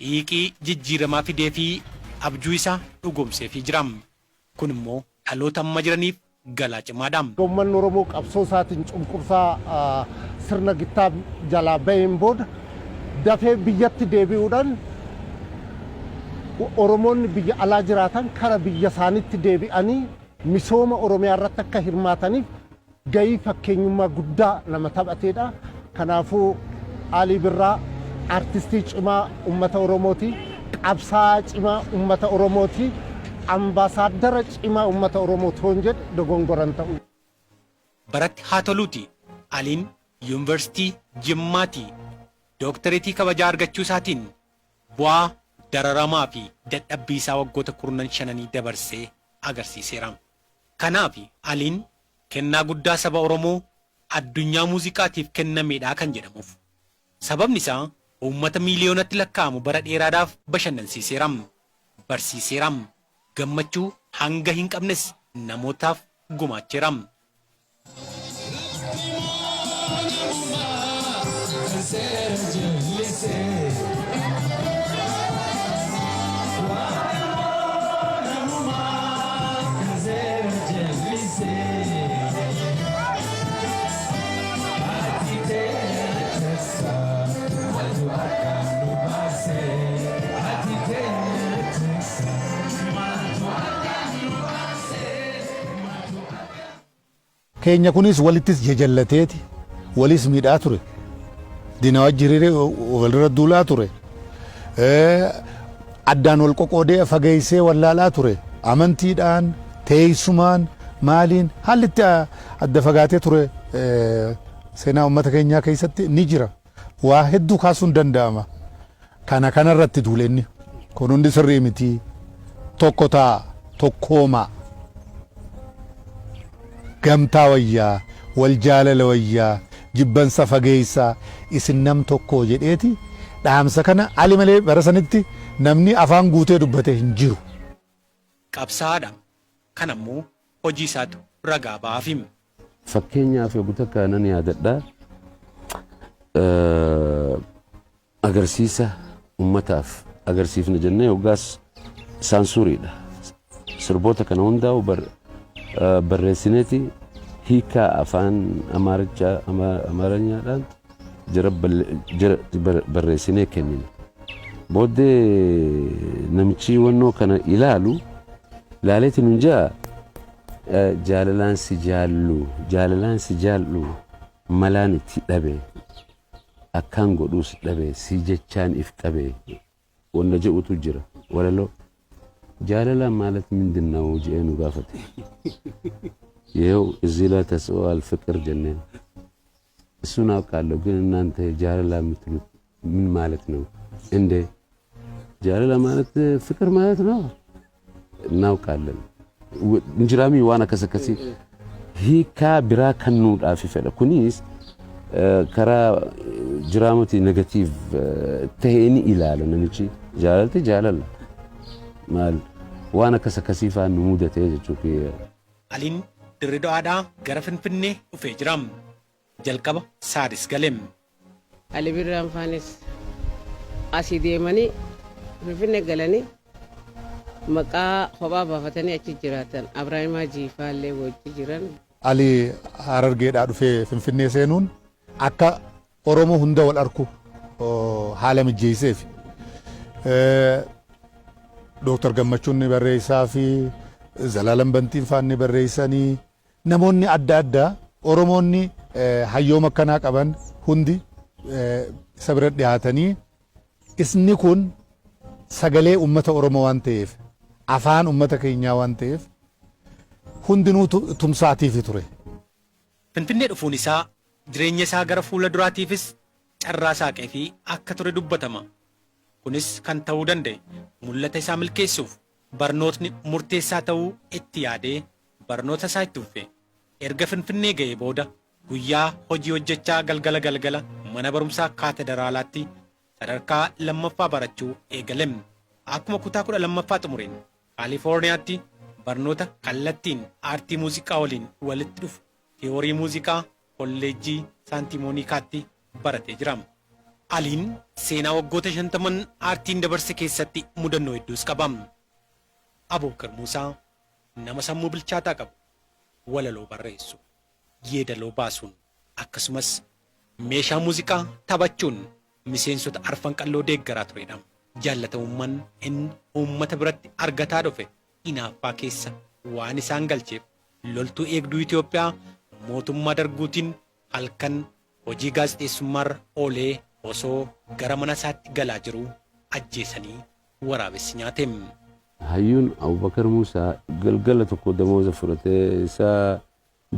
xiiqii jijjiiramaa fidee fi Abjuu isaa dhugoomseefii jira. Kun immoo dhaloota amma jiraniif galaa cimaadha. Uummanni Oromoo qabsoo isaatiin cunqursaa sirna gittaa jalaa baheen booda dafee biyyatti deebi'uudhaan Oromoonni biyya alaa jiraatan kara biyya isaaniitti deebi'anii misooma Oromiyaa irratti akka hirmaataniif gahii fakkeenyummaa guddaa nama taphateedha. Kanaafuu Alii Birraa artistii cimaa uummata Oromooti. Qabsaa'aa cimaa uummata Oromooti. Ambaasaaddara cimaa uummata Oromooti hoon jedhe dogongoran ta'u. Baratti haa toluuti Aliin Yuunivarsiitii Jimmaatii dooktareetii kabajaa argachuu isaatiin bu'aa dararamaa fi dadhabbii isaa waggoota kurnan shananii dabarsee agarsiiseera. Kanaaf Aliin kennaa guddaa saba Oromoo addunyaa muuziqaatiif kennameedha kan jedhamuuf. Sababni isaa uummata miiliyoonatti lakkaa'amu bara dheeraadhaaf bashannansiiseera. Barsiiseera. Gammachuu hanga hin qabnes namootaaf gumaacheera. Keenya kunis walittis jajallateeti walis miidhaa ture. Diina wajji hiriiree walirra duulaa ture. Addaan wal qoqoodee fageessee wallaalaa ture. Amantiidhaan, teessumaan, maaliin haalli itti adda fagaatee ture seenaa uummata keenyaa keessatti ni jira. Waa hedduu kaasuun danda'ama. Kana kanarratti duule inni. Kun hundi sirrii miti. Tokko ta'a. Tokkoomaa. Gamtaa wayyaa, wal jaalala wayyaa, jibbansa fageessaa, isin nam tokkoo jedheeti dhaamsa kana Ali malee bara sanitti namni afaan guutee dubbate hin jiru. Qabsaa'aadha. Kana immoo hojii isaatu ragaa ba'aafi. Fakkeenyaaf yogguu takka nan yaadadha. Agarsiisa ummataaf agarsiifna jennee yoggaas saansuuriidha. Sirboota kana hundaa'u barreessineeti hiikaa afaan Amaarichaa Amaaranyaadhaan jara barreessinee kennina. Booddee namichi wannoo kana ilaalu ilaaleeti nun jaa jaalalaan si jaallu jaalalaan si jaallu malaan itti dhabe akkaan godhuus dhabe si jechaan if qabe wanna jedhutu jira walaloo. Jaalala ማለት ምንድን ነው jedhee nu gaafate. ይኸው እዚህ ላይ ተጽፏል ፍቅር jenneen. እሱን አውቃለሁ፣ ግን እናንተ jaalala የምትሉት ምን ማለት ነው እንዴ? Jaalala ማለት ፍቅር ማለት ነው እናውቃለን። Injiraamii waan akkas akkasii hiikaa biraa kennuudhaaf fedha. Kunis karaa jiraamuti negative ta'ee ni ilaala namichi. Jaalalti jaalala. Maal waan akkas akkasii faan nu mudate jechuu kiyya. Aliin Dirree Dawaadhaa gara Finfinnee dhufee jira. Jalqaba Saaris gale. Ali Birraan faanis asii deemanii Finfinnee galanii maqaa kophaa baafatanii achi jiraatan. Abrahiim Hajii faallee wajji jiran. Ali Harargeedhaa dhufee Finfinnee seenuun akka Oromoo hunda wal arku haala mijjeesseef. Dooktar Gammachuun ni barreessaa fi Zalaalam Bantiin faan ni barreessanii namoonni adda addaa Oromoonni hayyooma akkanaa qaban hundi isa bira dhiyaatanii isni kun sagalee uummata Oromoo waan ta'eef afaan uummata keenyaa waan ta'eef hundinuu tumsaatiifi ture. Finfinnee dhufuun isaa jireenya isaa gara fuula duraatiifis carraa saaqee fi akka ture dubbatama. Kunis kan ta'uu danda'e mul'ata isaa milkeessuuf barnootni murteessaa ta'uu itti yaadee barnoota isaa itti fufe. Erga Finfinnee ga'ee booda guyyaa hojii hojjechaa galgala galgala mana barumsaa kaatederaalaatti sadarkaa lammaffaa barachuu eegale. Akkuma kutaa 12ffaa xumureen Kaalifoorniyaatti barnoota kallattiin aartii muuziqaa waliin walitti dhufu tiyoorii muuziqaa kolleejjii Saantimoonikaatti baratee jira. Aliin seenaa waggoota 50n aartiin dabarse keessatti mudannoo hedduus qaba. Abubakar Muusaa nama sammuu bilchaataa qabu, walaloo barreessu, yeedaloo baasuun akkasumas meeshaa muuziqaa taphachuun miseensota Arfan Qalloo deeggaraa turedha. Jaallatamummaan inni uummata biratti argataa dhufe hinaaffaa keessa waan isaan galcheef loltuu eegduu Itoophiyaa mootummaa Darguutiin halkan hojii gaazexeessummaarra oolee osoo gara mana isaatti galaa jiruu ajjeesanii waraabessi nyaate. Hayyuun Abubakar Muusaa galgala tokko damooza fudhatee isaa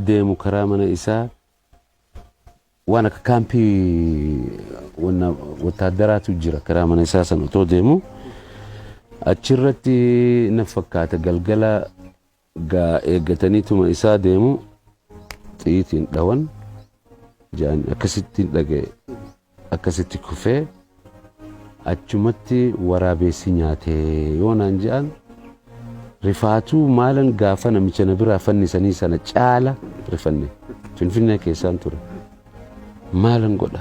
deemu karaa mana isaa waan akka kaampii wattaaddaraatu jira. Karaa mana isaa san otoo deemu achirratti na fakkaata galgala gaa eeggataniituma isaa deemu xiyyiitiin dhawan jedhan. Akkasitti dhaga'e, akkasitti kufee achumatti waraabessi nyaatee yoo naan jedhan rifaatuu maalan gaafa namicha na biraa fannisanii sana caala rifanne. Finfinnee keessaan ture. Maalan godha,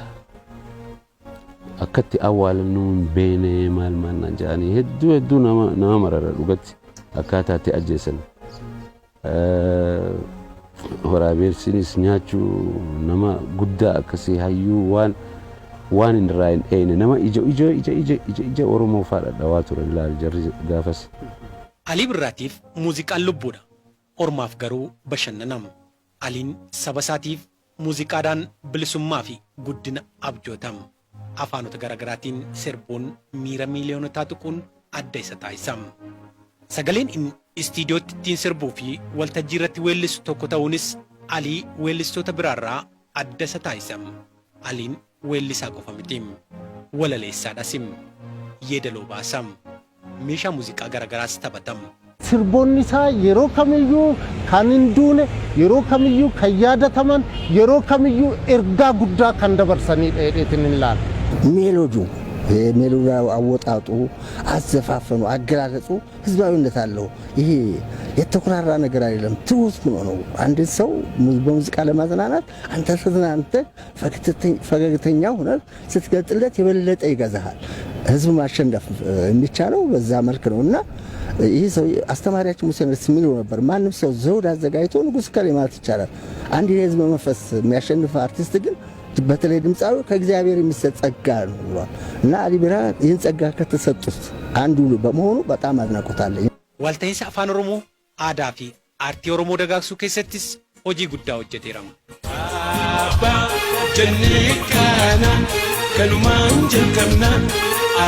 akkatti awwaalannu hin beene, maal maal naan jedhanii hedduu hedduu nama marara dhugatti akkaataatti ajjeesan. Waraabessinis nyaachuu nama guddaa akkasii, hayyuu waan hin irraa hin dheeyne, nama ija ija ija ija ija ija Oromoo fa'aa dhadhawaa turan ilaal jarri gaafas. Alii Birraatiif muuziqaan lubbuudha. Ormaaf garuu bashannanam. Aliin saba isaatiif muuziqaadhaan bilisummaa fi guddina abjootam. Afaanota garaagaraatiin sirbuun miira miiliyoonotaa tuquun adda isa taasisa. Sagaleen inni istiidiyootti ittiin sirbuu fi waltajjii irratti weellisu tokko ta'uunis Alii weellistoota biraarraa adda isa taasisa. Aliin weellisaa qofa miti. Walaleessaadhas. Yeedaloo baasa. Meeshaa muuziqaa garaagaraas taphatam. Sirboonni isaa yeroo kamiyyuu kan hin duune, yeroo kamiyyuu kan yaadataman, yeroo kamiyyuu ergaa guddaa kan dabarsanidha jedheetiin hin ilaala. ሜሎዲው ሜሎዲ አወጣጡ፣ አዘፋፈኑ፣ አገላለጹ ህዝባዊነት አለው። ይሄ የተኩራራ ነገር አይደለም። ትሁት ሆኖ ነው። አንድን ሰው በሙዚቃ ለማዝናናት አንተ ተዝናንተህ ፈገግተኛ ሆነህ ስትገልጥለት የበለጠ ይገዛሃል። ህዝብ ማሸነፍ የሚቻለው በዛ መልክ ነው እና ይህ ሰው አስተማሪያችን ሙሴ መርስ የሚለው ነበር። ማንም ሰው ዘውድ አዘጋጅቶ ንጉሥ ከሌ ማለት ይቻላል። አንድ የህዝብ መንፈስ የሚያሸንፍ አርቲስት ግን በተለይ ድምፃዊ ከእግዚአብሔር የሚሰጥ ጸጋ ነው ብሏል እና አሊ ቢራ ይህን ጸጋ ከተሰጡት አንዱ በመሆኑ በጣም አድናቆት አለኝ። Walta'iinsa Afaan Oromoo, aadaa fi aartii Oromoo dagaagsuu keessattis hojii guddaa hojjeteera. Abbaa jennee kaana kanumaan jalqabna,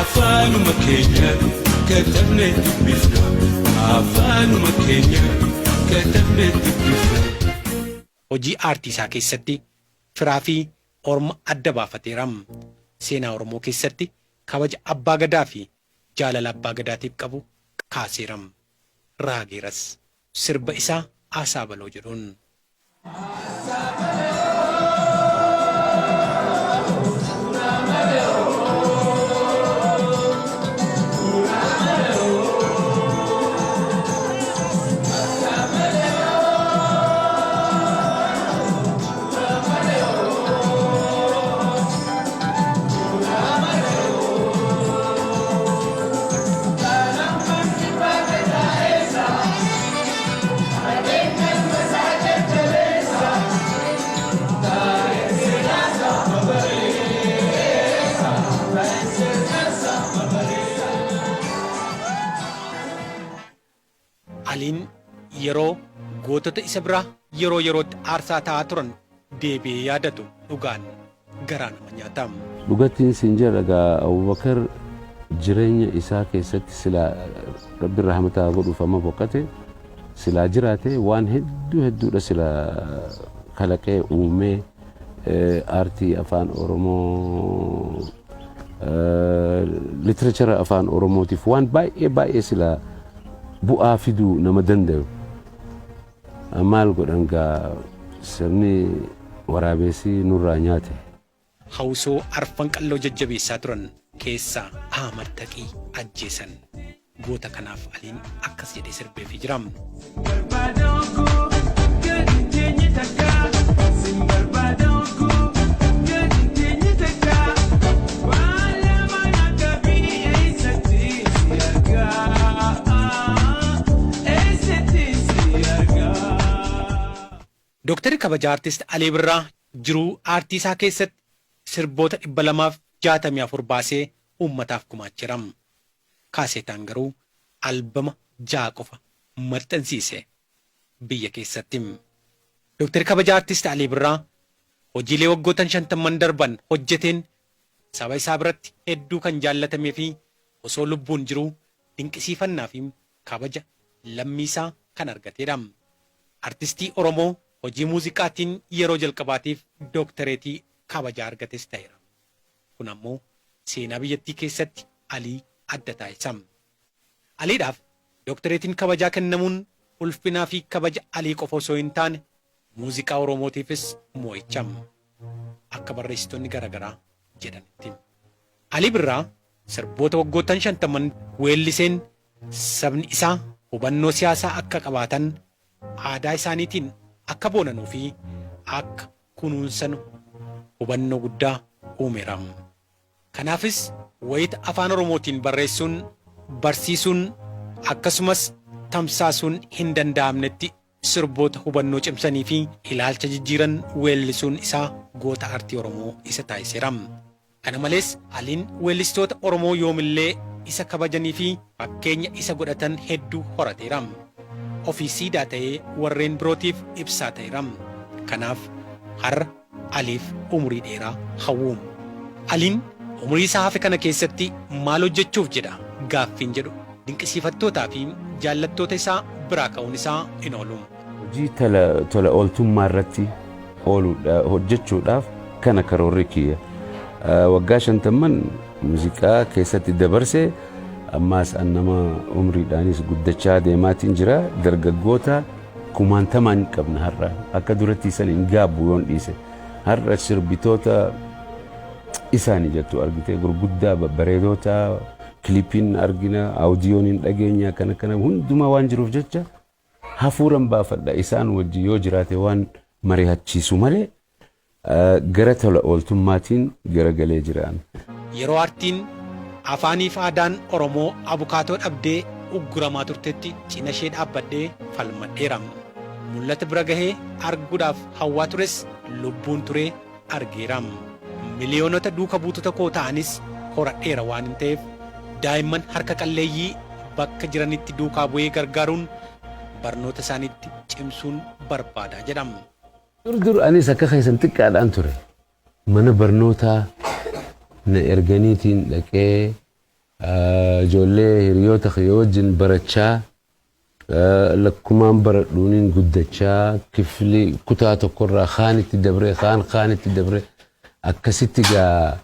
afaanuma keenya katabne dubbifna, afaanuma keenya katabne dubbifna. Hojii aartii isaa keessatti firaa fi orma adda baafateera. Seenaa Oromoo keessatti kabaja abbaa gadaa fi jaalala abbaa gadaatiif qabu kaaseera. Raageeras sirba isaa Aasaa Baloo jedhuun. Aliin yeroo gootota isa biraa yeroo yerootti aarsaa ta'aa turan deebi'ee yaadatu dhugaan garaa nama nyaata. Dhugattiin siin jedha egaa, Abubakar jireenya isaa keessatti silaa Rabbi rahmataa godhuuf amma boqote, silaa jiraate waan hedduu hedduudha silaa kalaqee uumee aartii Afaan Oromoo, literature Afaan Oromootiif waan baay'ee baay'ee silaa bu'aa fiduu nama danda'u. Maal godhan gaa, sirni waraabessi nurraa nyaate. Hawwisoo Arfan Qalloo jajjabeessaa turan keessaa Ahmad Taqii ajjeesan. Goota kanaaf Aliin akkas jedhee sirbeefii jira. Barbaada oguu gadi teenye takka sin barbaada oguu gadi teenye takka waan lama akka biyya isatti si argaa. Kabajaa Artist Alii Birraa jiruu aartii isaa keessatti sirboota 264 baasee uummataaf gumaacheera. Kaaseetaan garuu albama 6 qofa maxxansiise biyya keessatti. Dooktar Kabajaa Artist Alii Birraa hojiilee waggootan 50n darban hojjeteen saba isaa biratti hedduu kan jaallatamee fi osoo lubbuun jiruu dinqisiifannaa fi kabaja lammii isaa kan argateedha. Artistii Oromoo hojii muuziqaatiin yeroo jalqabaatiif dooktareetii kabajaa argates ta'eera. Kun ammoo seenaa biyyattii keessatti Alii adda taasisa. Aliidhaaf dooktareetiin kabajaa kennamuun ulfinaa fi kabaja Alii qofa osoo hin taane muuziqaa Oromootiifis mo'icha. Akka barreessitoonni garaagaraa jedhanitti. Alii Birraa sirboota waggoottan 50n weelliseen sabni isaa hubannoo siyaasaa akka qabaatan, aadaa isaaniitiin akka boonanuu fi akka kunuunsanu hubannoo guddaa uumeera. Kanaafis wayita afaan Oromootiin barreessuun, barsiisuun akkasumas tamsaasuun hin danda'amnetti sirboota hubannoo cimsanii fi ilaalcha jijjiiran weellisuun isaa goota aartii Oromoo isa taasiseera. Kana malees Aliin weellistoota Oromoo yoomillee isa kabajanii fi fakkeenya isa godhatan hedduu horateera. Ofii siidaa ta'ee warreen birootiif ibsaa ta'eera. Kanaaf har'a Aliif umurii dheeraa hawwu. Aliin umurii isaa hafe kana keessatti maal hojjechuuf jedha gaaffiin jedhu dinqisiifattootaa fi jaallattoota isaa biraa ka'uun isaa hin oolu. Hojii tola ooltummaa irratti ooluudha hojjechuudhaaf kana karoorri kiyya. Waggaa 50n muuziqaa keessatti dabarse, ammaas an nama umriidhaanis guddachaa deemaatiin jira. Dargaggoota kumaantamaan qabna har'a, akka duratti san hin gaabbu yoon dhiise. Har'a sirbitoota isaanii jettu argitee, gurguddaa babbareedoota kilipiin argina, audiyoon hin dhageenya, kana kana hundumaa waan jiruuf jecha hafuuran baafadha. Isaan wajji yoo jiraate waan mari'achiisu malee gara tola ooltummaatiin garagalee jiraan. Yeroo aartiin, afaanii fi aadaan Oromoo abukaatoo dhabdee ugguramaa turtetti cina ishee dhaabbadhee falmadheera. Mul'ata bira gahee arguudhaaf hawwaa tures lubbuun turee argeera. Miliyoonota duuka buutota koo ta'anis horadheera waan hin ta'eef, daa'imman harka qalleeyyii bakka jiranitti duukaa bu'ee gargaaruun barnoota isaaniitti cimsuun barbaada jedhama. Dur dur anis akka keessan xiqqaadhaan ture. Mana barnootaa na erganiitiin dhaqee ijoollee hiriyoota kiyya wajjin barachaa, lakkumaan baradhuuniin guddachaa, kifli kutaa tokkorraa kaanitti dabree, kaan kaanitti dabree, akkasitti gaa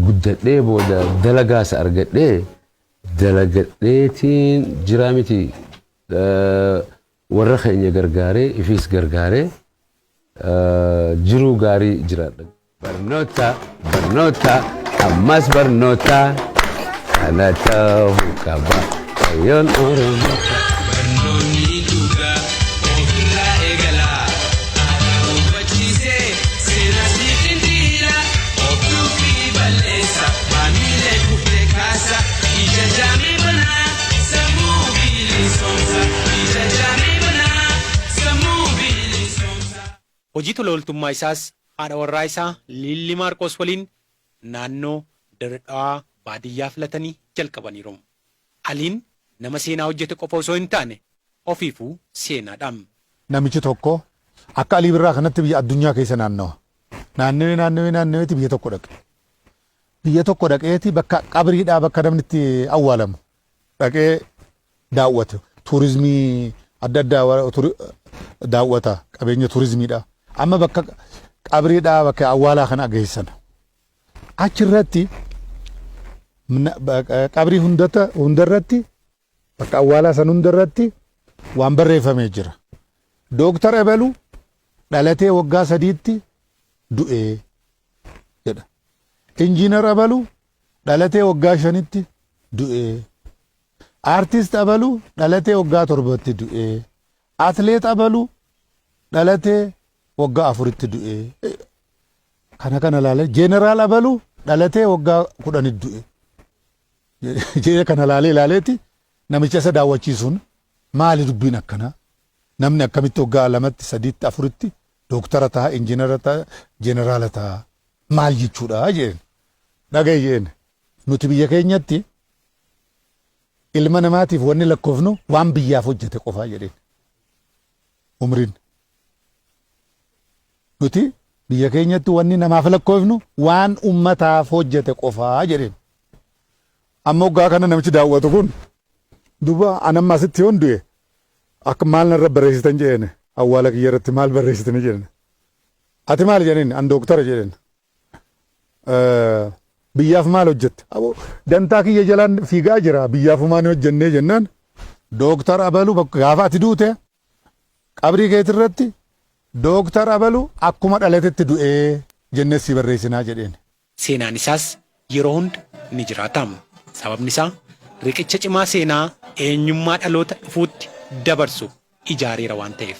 guddadhee, booda dalagaas argadhee dalagadheetiin jiraa miti, warra keenya gargaaree ifiis gargaaree jiruu gaarii jiraadha. Barnoota, barnoota, ammas barnoota, kana ta'uu qaba hayyoon Oromoo. Barnoonni dhugaa ofirraa eegala. Aadaa hubachiisee seenaa si qindiila. Of tuffii balleessa, maamilee kuftee kaasa. Ija jaamee banaa, sammuu bilisoomsa. Ija jaamee banaa, sammuu bilisoomsa. Hojii tola ooltummaa isaas haadha warraa isaa Liilli Maarqos waliin naannoo Dirre Dhawaa baadiyyaa filatanii jalqabaniiru. Aliin nama seenaa hojjete qofa osoo hin taane ofiifuu seenaadha. Namichi tokko akka Alii Birraa kanatti biyya addunyaa keessa naannawa. Naannawee naannawee naannaweeti biyya tokko dhaqe. Biyya tokko dhaqeeti bakka qabriidhaa, bakka namni itti awwaalamu dhaqee daawwate. Tuurizimii adda addaa daawwata, qabeenya tuurizimiidha. Amma bakka qabriidhaa, bakka awwaalaa kana geessan. Achirratti qabrii hundarratti, bakka awwaalaa san hundarratti waan barreeffamee jira. "Dooktar Ebaluu dhalatee waggaa 3tti du'ee" jedha. "Injiinar Abaluu dhalatee waggaa 5tti du'ee." "Aartist Abaluu dhalatee waggaa 7tti du'ee." "Atleet Abaluu dhalatee waggaa 4tti du'ee." Kana kana laalee, "Jeeneraal Abaluu dhalatee waggaa 10tti du'e." Jee kana laalee laaleeti namicha isa daawwachiisuun, "Maali dubbiin akkanaa? Namni akkamitti waggaa 2tti, 3tti, 4tti Dooktara ta'a, injiinara ta'a, jeneraala ta'a. Maal jechuudha jeen. Dhaga'i jeen. Nuti biyya keenyatti ilma namaatiif wanni lakkoofnu waan biyyaaf hojjete qofaa jedheen. Umriin. Nuti biyya keenyatti wanni namaaf lakkoofnu waan ummataaf hojjete qofaa jedheen. Amma waggaa kana namichi daawwatu kun duuba anamma asitti yoon du'e akka maal narra barreessitan jedheen, awwaala kiyya irratti maal barreessitani jedheen. Ati maal jedheen? An dooktara jedheen. Biyyaaf maal hojjette? Aboo, dantaa kiyya jalaan fiigaa jira, biyyaaf homaa hin hojjennee jennaan, dooktar abalu gaafa ati duute qabrii keetirratti dooktar abalu akkuma dhalatetti du'ee jennee si barreessinaa jedheen. Seenaan isaas yeroo hunda ni jiraata. Sababni isaa riqicha cimaa seenaa eenyummaa dhaloota dhufuutti dabarsu ijaareera waan ta'eef.